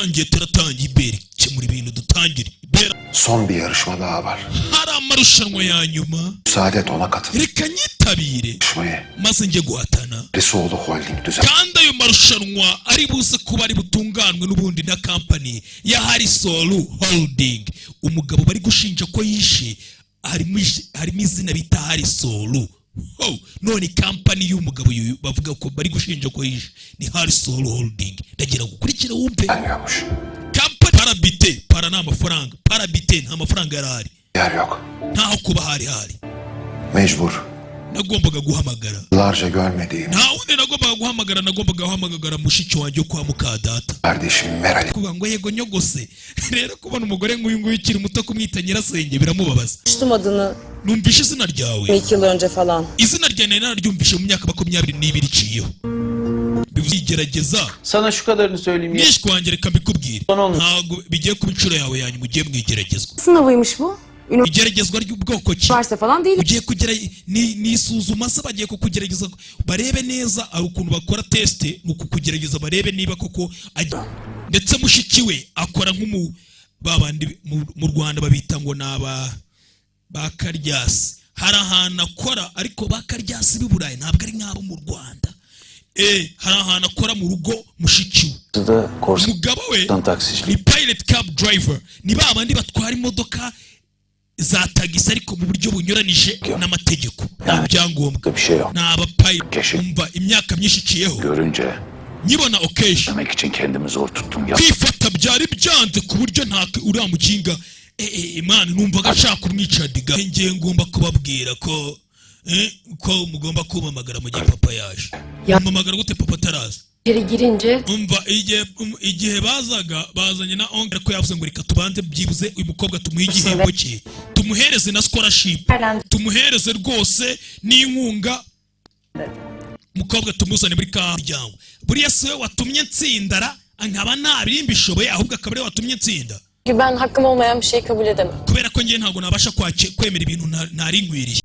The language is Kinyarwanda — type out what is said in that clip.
Turatangiye, turatangiye. Iberi, kemura ibintu, dutangire ibera. Son bir yarışma daha var. Hari amarushanwa ya nyuma. Müsaade et, ona katıl. Reka nyitabire. Yarışmayı Maze njye guhatana. Resoğlu Holding düzen. Kandi ayo marushanwa ari buze kuba ari butunganwe n'ubundi na kampani ya Harisolu Holding. Umugabo bari gushinja ko yishe harimo izina bita Harisolu. Ho, none kampani y'umugabo uyu bavuga ko bari gushinja ko yishe ni Harisolu Holding. Ndagira ngo ukurikire wumve. Gelmiyormuş. Kampani para bitti, para ni amafaranga, para bitti, nta mafaranga yari ahari. Yer yok. Ntaho kuba hari hari. Mecbur. Nagombaga guhamagara. Yıllarca görmediğim Nta wundi nagombaga guhamagara, nagombaga guhamagara mushiki wanjye wo kwa mukadata. Kardeşim Meral'i Kuvuga ngo yego nyogose. Rero kubona umugore nk'uyu nguyu ukiri muto kumwita nyirasenge biramubabaza. Duymuştum adını Numvishe izina ryawe. 2 yıl önce falan. Izina ryawe nari nararyumvishe mu myaka 22 iciyeho, bivuze igerageza. Sana şu kadarını söyleyeyim. Mwishwi wanjye, reka mbikubwire. Son olmuş. Ntabwo bigiye kuba inshuro yawe yanyu mugiye mu igeragezwa. Sınavıymış bu. Igeragezwa ry'ubwoko ki? Üniversite falan değil Ugiye kugera ni isuzuma se? Bagiye kukugerageza barebe neza. Hari ukuntu bakora test, ni ukukugerageza barebe niba koko ndetse mushiki we akora nk'umu babandi mu Rwanda babita ngo ni aba ba karyasi. Hari ahantu akora, ariko ba karyasi b'i Burayi ntabwo ari nk'abo mu Rwanda. Hari ahantu akora mu rugo mushiki we. Da korsan Umugabo we taksicilik. ni pilot cab driver, ni ba bandi batwara imodoka za tagisi ariko mu buryo bunyuranije n'amategeko, nta byangombwa. Bir şey yok. Ni abapilot. Keşke. Umva, imyaka myinshi iciyeho. Görünce Nkibona Okeshi, demek için kendimi zor tuttum ya. Kwifata byari byanze ku buryo nta uriya mukinga Imana numvaga nshaka kumwica diga. Ngiye, ngomba kubabwira ko mugomba kumpamagara mu gihe papa yaje. Mumpamagara gute papa ataraza? İçeri girince Umva, igihe bazaga bazanye na oncle ko yavuze ngo reka tubanze byibuze uyu mukobwa tumuhe igihembo cye, tumuhereze na scholarship, tumuhereze rwose n'inkunga, umukobwa tumuzane muri ka muryango. Buriya si we watumye ntsindara nkaba ntabirimbishoboye, ahubwo akaba ariwe watumye nsinda. Çünkü ben hakkım olmayan bir şeyi kabul edemem. Kubera ko njye ntabwo nabasha kwemera ibintu ntari nkwiriye.